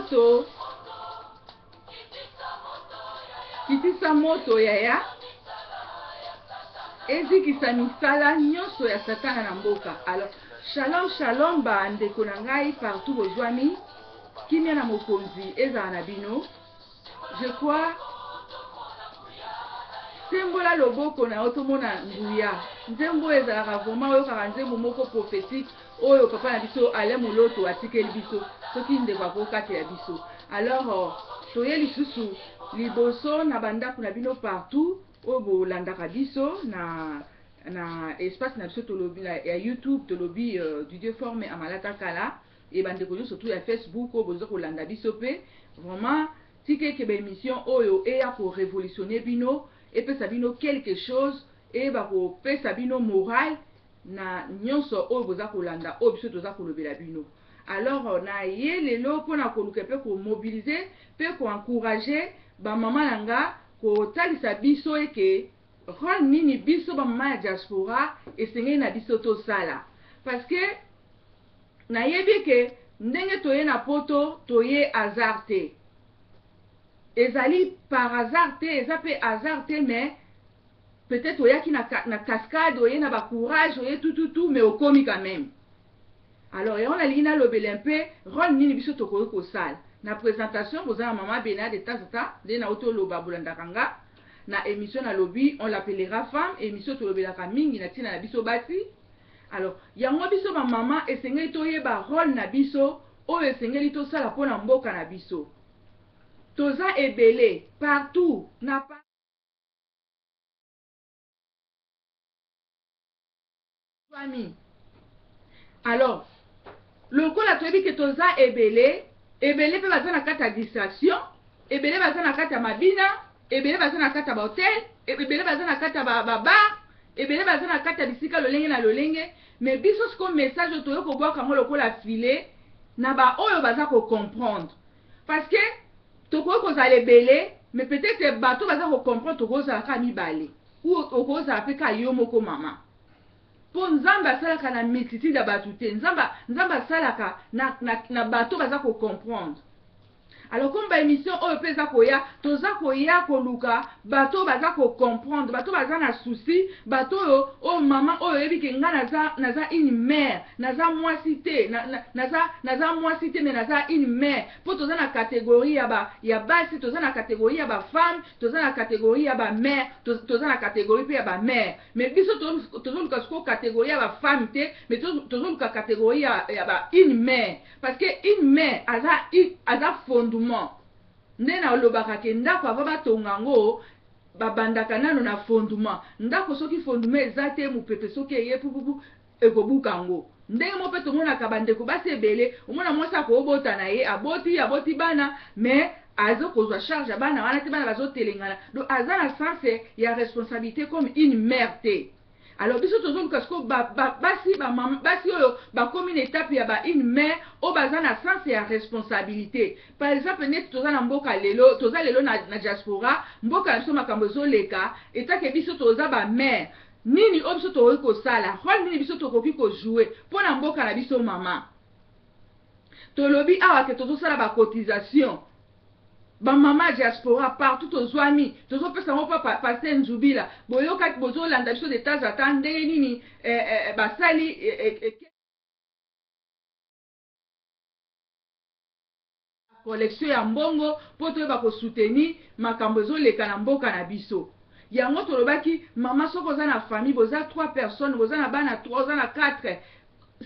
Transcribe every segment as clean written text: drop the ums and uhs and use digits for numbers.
moto, kitisa moto yaya, ezikisa misala nyonso ya satana na mboka. Alors, shalom shalom ba ndeko na ngai partout bozwami, kimia na mokonzi ezala na bino. Je crois sembola loboko na yo tomona nguya. Nzembo oyo ezalaka vraiment oyokaka nzembo moko prophetique oyo papa na biso Alain Moloto atikeli biso soki ndeko akokatela biso. Alors euh, toye lisusu liboso na bandako na bino partout oyo bolandaka biso na na espace na biso tolobi na, ya YouTube tolobi euh, du Dieu forme amalata kala et bandeko nyonso tout ya Facebook oyo boza kolanda biso pe vraiment tika eke ba émission oyo eya ko révolutionner bino epesa bino quelque chose eyeba kopesa bino morale na nyonso oyo boza kolanda oyo biso toza kolobela bino. Alors na ye lelo pona koluka pe ko mobiliser pe ko encourager ba mama na nga kotalisa biso eke role nini biso ba mama ya diaspora esengeli na biso tosala parce que nayebi ke ndenge toye na poto toye hasard te ezali par hasard te eza pe hasard te mais peut-être oyaki na, na cascade oye na ba courage oye tout tout tout mais okomi quand même. Alors yango nalingi nalobela un peu role nini biso tokoki kosala na présentation. Boza na mama Bena de temps en temps nde nauti oloba, bolandaka nga na émission nalobi on l'appellera femme, émission tolobelaka mingi na ntina na biso basi. Alors yango biso bamama esengeli toyeba role na biso oyo esengeli tosala mpona mboka na biso. Toza ebele partout na famille. Alors lokola toyebi ke toza ebele ebele mpe baza na kati ya distraction, ebele baza na kati ya mabina, ebele baza na kati ya bahotel, ebele baza na kati ya babar, ebele baza na kati ya bisika lolenge na lolenge. Mais biso siko message oyo toyei kobwaka yango lokola filet na baoyo baza kocomprendre, parce que tokoki kozala ebele mais peut-être bato baza kocomprendre tokozala kaka mibale ou okozala mpe kaka yo moko mama, mpo Nzambe asalaka na multitude ya bato te. Nzambe asalaka na bato baza kocomprendre. Alors comme ba émission oyo mpe eza koya, toza koya koluka bato oyo baza kocomprendre, bato baza na souci, bato oyo mama oyo oyebi ke nga naza une mère, naza mwasi te, naza mwasi te mais naza une mère, mpo toza na catégorie ya basi, toza na catégorie ya bafemme, toza na catégorie ya bamère, toza na catégorie mpe ya bamère. Mais biso tozoluka sikoyo catégorie ya bafemme te, mais tozoluka catégorie ya ba une mère, parce que une mère aza fondement. Nde nalobaka ke ndako ava batonga yango babandaka nano na fondement. Ndako soki fondement eza te, mopepe soki eye pupupu ekobuka yango. Ndenge mo mpe tomonaka bandeko basi ebele, omona mwasi akobota na ye, aboti bana mais azokozwa charge ya bana wana te, bana bazotelengana, donc aza na sens ya responsabilité comme une mère te. Alors biso tozoluka sikoyo basi basi oyo bakomi na étape ya ba une mère oyo baza na sens ya responsabilité. Par exemple neti toza na mboka lelo, toza lelo na diaspora, mboka na biso makambo ezoleka, etake biso toza bamère, nini oyo biso tokoki kosala, role nini biso tokoki kojouer mpo na mboka na biso mama. Tolobi awa ke tozosala bacotisation, bamama diaspora partout tozwami, tozopesa yango mpa pasteur Nzubila. Boyokaki, bozolanda biso de temps à temps ndenge nini basali collection ya mbongo mpo toyeba kosoutenir makambo ezoleka na mboka na biso. Yango tolobaki mama, soki oza na famille, boza 3 personnes, boza na bana 3, oza na 4,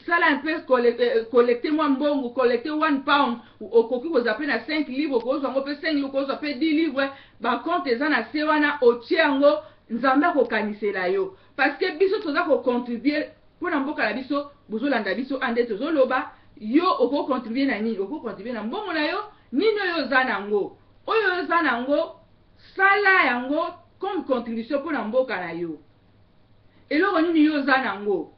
sala un peu collecte mwa mbongo, collecte 1 pound, okoki kozwa mpe na 5 livre, okozwa yango mpe 5 livre, okozwa mpe 10 livre. Bacompte eza na se wana, otie yango, Nzambe akokanisela yo, parce que biso toza kocontribue mpona mboka na biso. Bozolanda biso ande tozoloba, yo okocontribue na nini? Okocontribue na mbongo na yo nini oyo oza nango, oyo oza nango, sala yango comme contribution mpona mboka na yo. Eloko nini yo oza nango?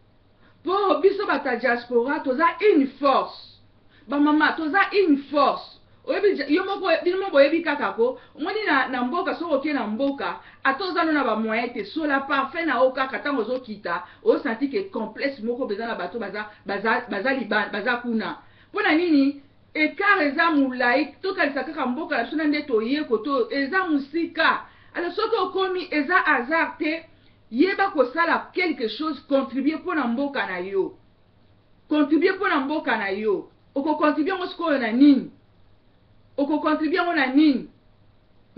Mpo biso bato ya diaspora toza une force, bamama toza une force. Oyebi yo moko, bino moko boyebi kaka ko omoni na mboka, soki okei na mboka ata oza no na bamoyen te, sola parfait na yo kaka ntango ozokita, osanti ke complexe moko mpenza na bato baza kuna. Mpo na nini? Ecart eza mulayi, tokanisa kaka mboka na biso na nde toye kote oyo eza musika. Alors soki okomi eza hasard te, yeba kosala quelque chose, contribuer pona mboka na yo. Contribuer pona mboka na yo. Oko contribuer yango sikoyo na nini? Oko contribuer yango na nini?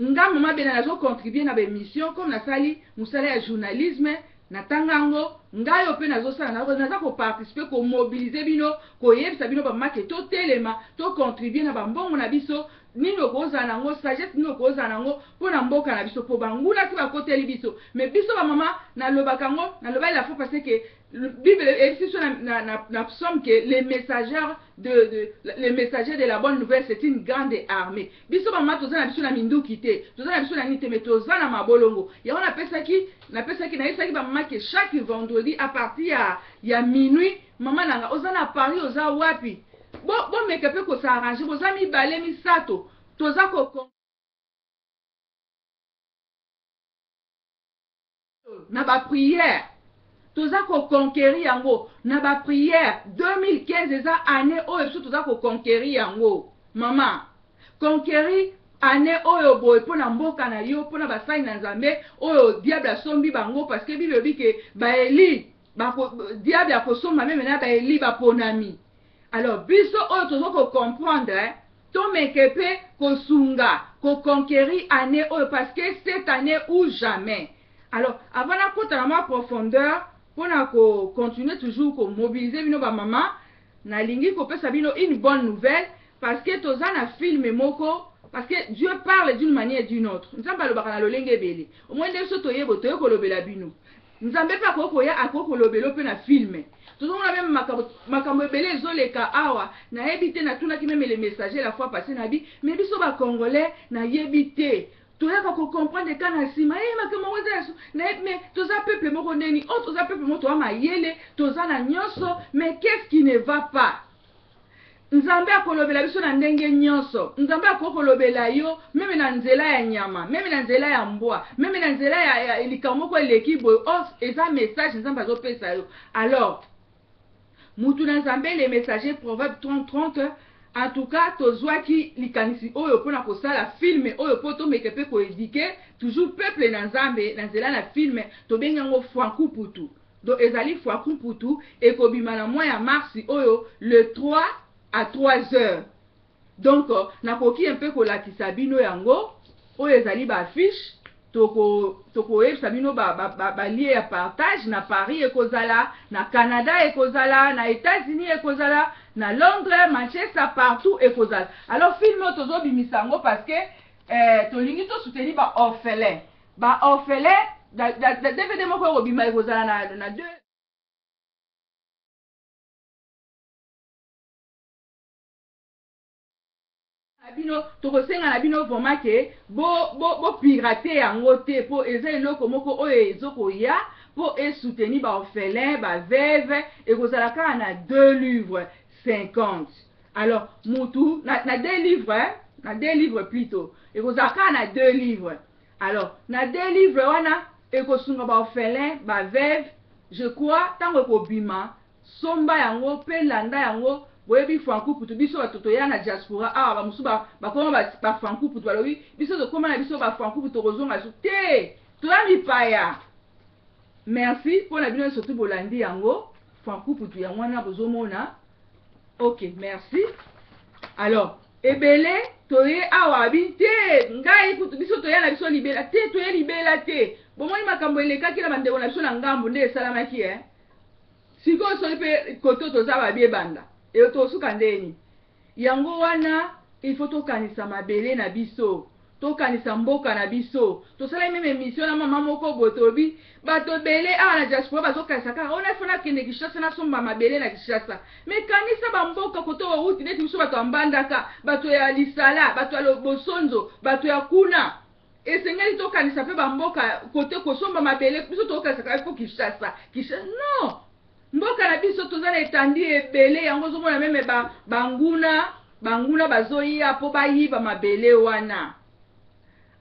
Nga mama Bena nazo contribuer na ba emissions comme nasali musala ya journalisme, natanga yango, ngai oyo pe nazosala naza ko participer ko mobiliser bino, koyebisa bino ba mama ke totelema, to contribuer na ba mbongo na biso, nini okozala na yango, sagesse nini okozala na yango pona mboka na biso, po banguna si bakoteli biso, mais biso ba mama nalobaka yango, nalobaki la fois passe que Bible eyebisi biso na, na, na, na psaume que les messagers de, de, les messagers de la bonne nouvelle c'est une grande armée. Biso ba mama toza na biso na minduki te, toza na biso na nini te, mais toza na mabolongo. Yango napesaki, napesaki, nayebisaki ba mama que chaque vendredi à partir ya, ya minuit, mama nanga oza na Paris, oza wapi? Bo, bomeka pe ko s'arranger, boza mibale misato, toza ko na ba prière toza ko conquerir yango na ba prière 2015 eza annee oyo biso toza ko conquerir yango mama conquerir annee oyo boye mpo na mboka na yo mpo na basali na nzambe oyo diable asombi bango parce que bible elobi ke baeli bako diable akosomba meme na baeli baponami Alors biso oyo tozo ko comprendre tomeke pe kosunga ko conquerir annee oyo parce que cette annee ou jamais. Alors avant nakota na mwa profondeur pona ko continuer toujours ko mobiliser bino ba mama, nalingi kopesa bino une bonne nouvelle parce que toza na film moko parce que Dieu parle d'une manière d'une autre. Nzambe alobaka na lolenge ebele. Omoni nde biso toye boye toye kolobela bino. Nzambe pe akoki koya akoki kolobelo pe na film. Tozomona meme makambo makambo ebele ezoleka awa nayebi te natunaki meme le messager la fois passee nabi mais biso ba congolais nayebi te toyaka ko comprendre ka na sima eh makambo yango eza ya so nayebi mais toza peuple moko ndeni oh toza peuple moko toza mayele toza na nyonso mais qu'est-ce qui ne va pas Nzambe akolobela biso na ndenge nyonso. Nzambe akoki kolobela yo meme na nzela ya nyama, meme na nzela ya mbwa, meme na nzela ya, ya likambo moko eleki boye. Oh, eza message Nzambe azopesa yo. Alors, mutu na Nzambe le messager Proverbe 30 30 en tout cas tozwaki likanisi oyo mpona kosala film oyo mpo tomeke mpe koedike toujours peuple na Nzambe na nzela na film tobengi yango Frankuputu. Donc ezali Fuaku Mputu ekobima na mois ya mars oyo le 3 à 3 heures. Donc nakoki un peu kolakisa bino yango oyo ezali ba affiches toko tokoyebisa bino ba, ba, ba, ba lieu ya partage na Paris ekozala na Canada ekozala na Etats-Unis ekozala na Londres, Manchester partout ekozala. Alors film oyo tozobimisa yango parce que eh, tolingi to soutenir ba orphelins. Ba orphelins da, da, da DVD moko ekobima ekozala na, na deux na bino tokosenga na bino vraiment ke bo, bo, bo pirate yango te po eza eloko moko oyo ezokoya po e soutenir ba orphelins ba veuve ekozala kaka na deux livres 50 alors mutu na, na deux livres hein, na deux livres plutôt ekozala kaka na deux livres Alors na deux livres wana ekosunga ba orphelins, ba veuves, je crois tango ekobima somba yango pe landa yango, boyebi frankuputu biso batu toya na diaspora awa ba mosusu bakoma ba frankuputu balobi biso tokoma na biso ba frankuputu tokozonga lisusu te toya mipaya. Merci pona bino nionso tout bolandi yango frankuputu yango wana bozomona. Ok merci alors ebele toye awa abi te ngai kutu biso toya na biso libela te toye libela te bomoni makambo elekaki na bandeko na biso na ngambo nde esalamaki eh sikoyo soki mpe koto toza babi ebanda eyo tosuka ndeni yango wana il faut tokanisa mabele na biso Tokanisa mboka na biso. Tosalaki meme emission na mama moko boye tolobi bato ebele awa na diaspora bazokanisa kaka ona faut nakende Kinshasa nasomba mabele na Kinshasa. Mais kanisa ba mboka kote owuti neti biso bato ya Mbandaka, bato ya Lisala, bato ya Bosonzo, bato ya kuna. Esengeli tokanisa pe ba mboka kote kosomba mabele biso tokokanisa kaka faut Kinshasa. Kinshasa non! Mboka na biso toza na etandi ebele yango ozomona meme ba banguna banguna bazoya po bayiba mabele wana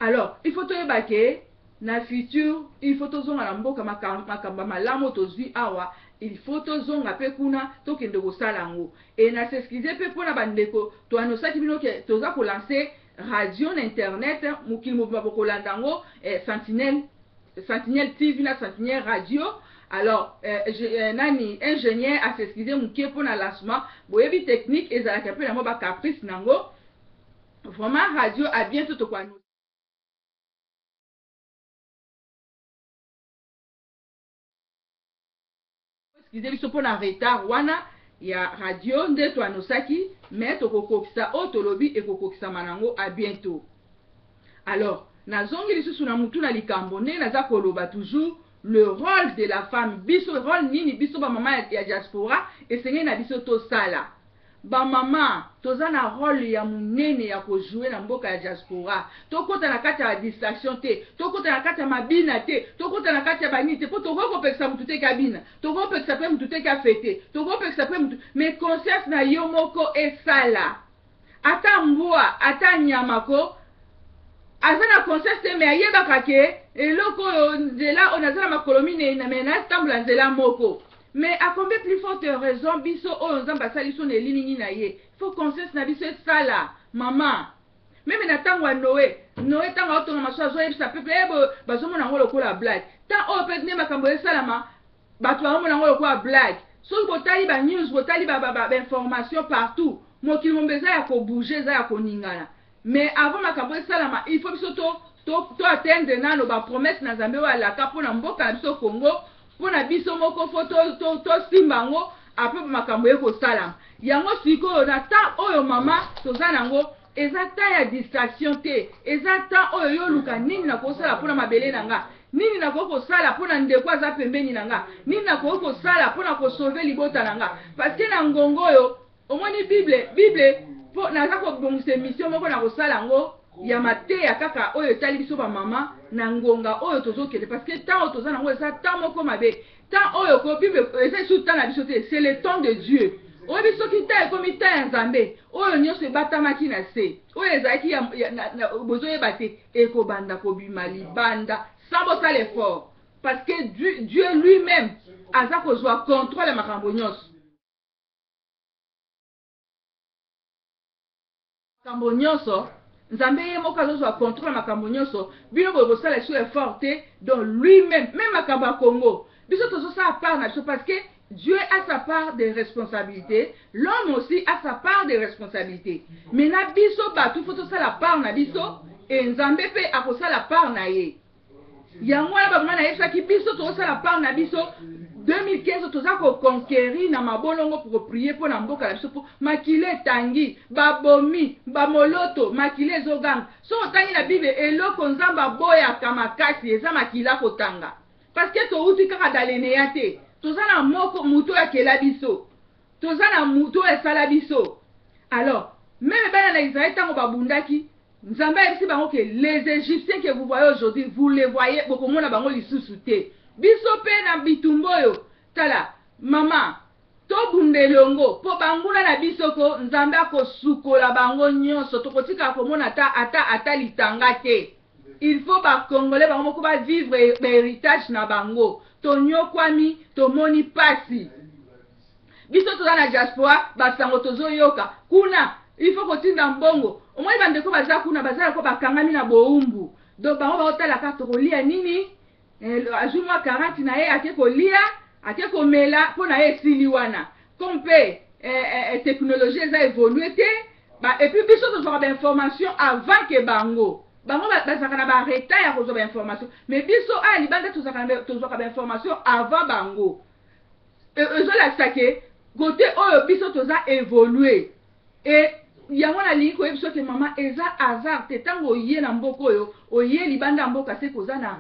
alors il faut toyeba ke. Na futur il faut tozonga na mboka makambo ya malamu oyo tozui awa il faut tozonga pe kuna tokende kosala yango et na s'excuser pe pona ba ndeko to annosaki bino ke toza ko lancer radio na internet mokili mobimba bokolanda yango eh, sentinelle sentinelle TV na sentinelle radio alors eh, je, eh, nani ingénieur a s'excuser mukie pona lancement boyebi technique ezalaka pe na mwa ba caprice nango vraiment radio à bientôt toko annoncer. Excusez biso pona retard wana ya radio nde to annosaki mais tokokokisa oyo tolobi ekokokisama nango à bientot. Alors nazongi lisusu na mutu na likambo ndenge naza koloba toujours le role de la femme biso role nini biso ba mama ya diaspora esengeli na biso tosala. Ba mama toza na role ya munene ya ko jouer na mboka ya diaspora. Tokota na kati ya ba distraction te, tokota na kati ya mabina te, tokota na kati ya ba nini te po tokoki kopekisa mutu te ke abina, tokoki kopekisa pe mutu te ke a feter, tokoki kopekisa pe mutu mais conscience na yo moko esala. Ata mbwa, ata nyama ko aza na conscience te mais ayebaka ke eloko oyo nzela oyo naza na makolo mineyi na mais natambola nzela moko. Mais à combien plus forte raison biso oyo Nzambe asali biso na elilingi na ye, faut conscience na biso esala maman. Meme na tango ya Noe, Noe tango aotonga masuwa azoyebisa peuple eh bo bazomona yango lokola blague. Temps oyo pe nde makambo esalama bato bazomona yango lokola blague. Soki botali ba news, botali ba ba ba information partout, mokili mobimba eza ya ko bouger, eza ya koningana. Mais avant makambo esalama, il faut biso to to to atteindre nano ba promesses na Nzambe oyo alaka pona mboka na biso Congo. Pona biso moko faut to to tosimba yango après ba makambo eye kosalama. Yango sikoyo na temps oyo maman toza nango eza temps ya distraction te, eza temps oyo yo oluka nini nakoki kosala pona mabele na nga, nini nakoki kosala pona ndeko aza pembeni na nga, nini nakoki kosala pona ko sauver libota na nga. Parce que na ngonga oyo Omoni bible bible po naza kobongisa emission moko nakosala yango ya mateya kaka oyo etali biso ba maman na ngonga oyo tozokende parce que temps oyo toza nango eza temps moko mabe temps oyo ko bible eza lisusu temps na biso te c'est le temps de Dieu oyebi soki temps ekomi temps ya Nzambe oyo nyonso ebatamaki na se oyo ezalaki ya, ya, na, na, bozoyeba te ekobanda kobima libanda sans bosala effort parce que Dieu, Dieu lui-même aza kozwa contrôle ya makambo nyonso. Makambo nionso nzambe ye moko azo zua controle ya makambo nionso bino boye kosala lisusu effort te donc lui meme meme makambo ya Congo biso tozo sala part na biso parce que Dieu a sa part de responsabilite l'homme aussi a sa part de responsabilite mais na biso batu faut tosala part na biso et nzambe pe akosala part na ye. Yango wana ba mama nayebisaki biso tozosala part na biso 2015 toza ko conquerir na mabolongo proprie mpo na mboka na biso mpo makila etangi babomi bamoloto makila ezoganga soki otangi na bible eloko nzambe aboyaka makasi eza makila kotanga parce que towuti kaka daleneya te toza na moko moto oyo akela biso toza na moto oyo asala biso alors meme bana na israel ntango babundaki Nzambe ayebisi bango que les Egyptiens que vous voyez aujourd'hui, vous les voyez, bokomona bango lisusu te. Biso pe na bitumba oyo, tala mama, tobunda elongo po banguna na biso ko Nzambe akosukola bango nyonso, tokotikala komona ata ata ata litanga te. Il faut ba Congolais bango moko ba vivre ba heritage na bango. Tonyokwami, tomoni pasi. Biso toza na diaspora ba sango tozo yoka kuna il faut kotinda mbongo omoni ba ndeko baza kuna baza lokola bakangami na bowumbu donc bango baotala kaka tokolia nini eh, azwi mwa 40 na ye ake kolia ake komela mpo na ye esili wana comme mpe eh, eh, eh, technologie eza evolue te ba et puis biso tozwaka ba information avant ke bango bango bazalaka na ba retard ya kozwa ba information mais biso aya libanda tozwaka ba information avant bango Ezolakisa ke cote oyo biso toza evoluer et yango nalingi koyebisa yo ke mama eza hasard te tango oye na mboka oyo oye libanda ya mboka seke oza na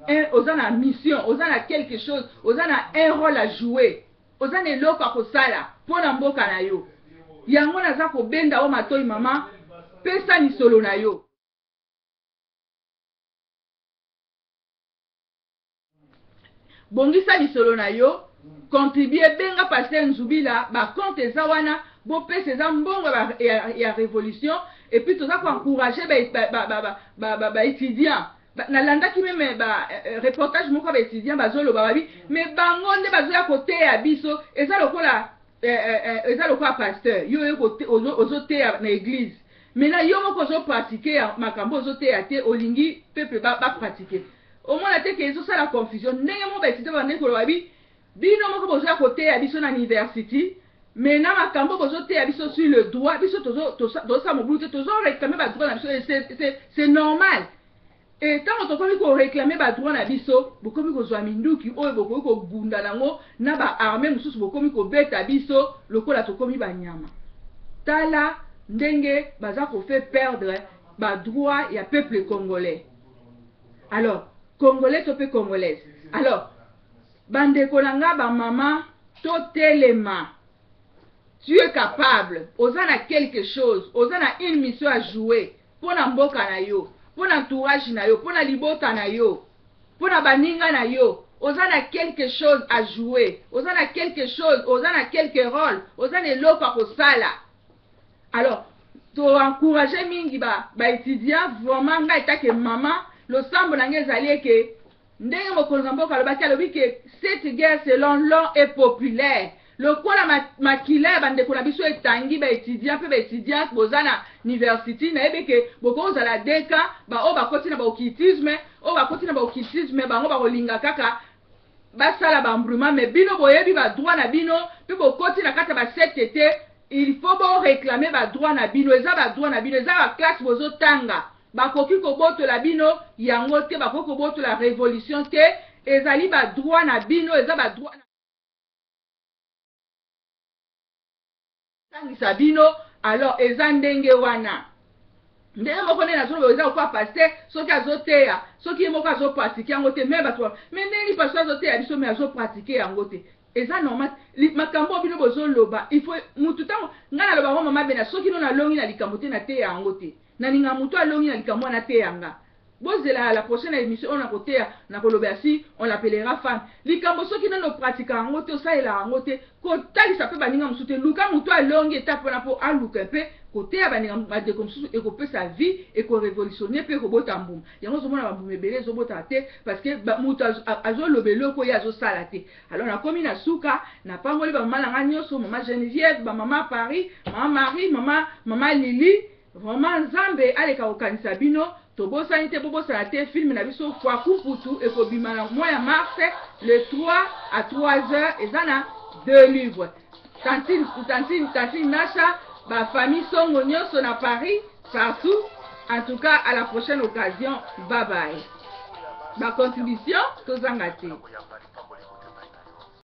un oza na mission oza na quelque chose oza na un role à jouer oza na eloko ya kosala mpo na mboka na yo yango naza kobenda yo matoyi mama pesa misolo na yo. Bongisa lisolo na yo, contribuer, benga pasteur Nzubila, ba compte eza wana, bopesa eza mbongo ya, ya, ya revolution et puis toza ko encourager ba, ba, ba, ba, ba, ba, ba étudiants. Nalandaki meme ba reportage moko ya ba etudiants bazoloba babi mais bango nde bazoya koteya biso eza lokola eza lokola pasteur yo oye ozoteya na eglise maintenant yo moko ozo pratiquer makambo ozoteya te olingi peuple ba pratiquer omona te ke ezosala confusion ndenge moko ba etudiants bandeki koloba bi bino moko bozoya koteya biso na university mais na makambo bozoteya biso sur le droit biso tozosala mobulu te tozoréclame ba droit na biso. C'est normal. E ntango tokomi koréclame ba droit na biso, bokomi kozwa minduki oyo bokoki kobunda nango na ba arme mosusu, bokomi kobeta biso lokola tokomi banyama. Tala ndenge baza kofaire perdre ba droit ya peuple congolais. Alors congolais to mpe congolaise, alors bandeko na nga bamama, totelema. Tu es capable, oza na quelque chose, oza na une mission à jouer mpo na mboka na yo, mpo na entourage na yo, mpo na libota na yo, mpo na baninga na yo. Oza na quelque chose à jouer, oza na quelque chose, oza na quelque rôle, oza na eloko ya kosala. Alors toencourage mingi ba étudiant ba. Vraiment ngai etake mama, losambo na ngai ezali eke ndenge mokonzi ya mboka alobaki, alobi ke cette guerre selon long et populaire, lokola makila ya bandeko na biso etangi. Ba étudiant mpe ba étudiante boza na université, nayebi ke bokozala deka baoyo bakoti na ba occultisme, oyo bakoti na ba occultisme, bango bakolinga kaka basala ba embrouillement. Mais bino boyebi ba droit na bino mpe bokoti na kati ya ba secte te. Il faut boréclame ba droit na bino, eza ba droit na bino, eza ba classe bozotanga. Bakoki kobotola bino yango te, bakoki kobotola révolution te. Ezali ba droit na bino, eza ba droit tangisa bino. Alors eza ndenge wana, ndenge moko nde nazoloba, eza lokola pasteur soki azoteya, soki ye moko azopratike yango te. Me bato, me ndenge pasteur azoteya biso me azopratike yango te, eza normal. Makambo oyo bino bozoloba, il faut mutu ntango ngai naloba ngo, mama Bena, soki no nalongi na likambo te, nateya yango te. Nalinga motu alongi na likambo wana teya nga. Bozela la prochaine émission oyo nakoteya, nakoloba si on l'appellera femme. Likambo soki nano pratika yango te, osalelaka yango te, kotalisa mpe baninga mosusu te. Luka motu alongi etape wana mpo aluka mpe koteya baninga bandeko mosusu. Ekopesa vie, ekorévolutionne mpe ekobota mbuma. Yango ozomona bambuma ebele ezobotaka te parce que moto azoloba eloko ye azosala te. Alors nakomi na suka. Napamboli bamama na nga nyonso, mama Geneviève, bamama Paris, mama Marie, mama Lili. Vraiment Nzambe aleka kokanisa bino. Tobosani te, bobosana te film na biso Kwaku Mputu ekobima na mois ya mars, le 3 à 3 heures. Eza na deux livres. Tantine Nasha, ba famille Songo nyonso na Paris, partout, en tout cas à la prochaine occasion, bye bye. Ba contribution tozanga te.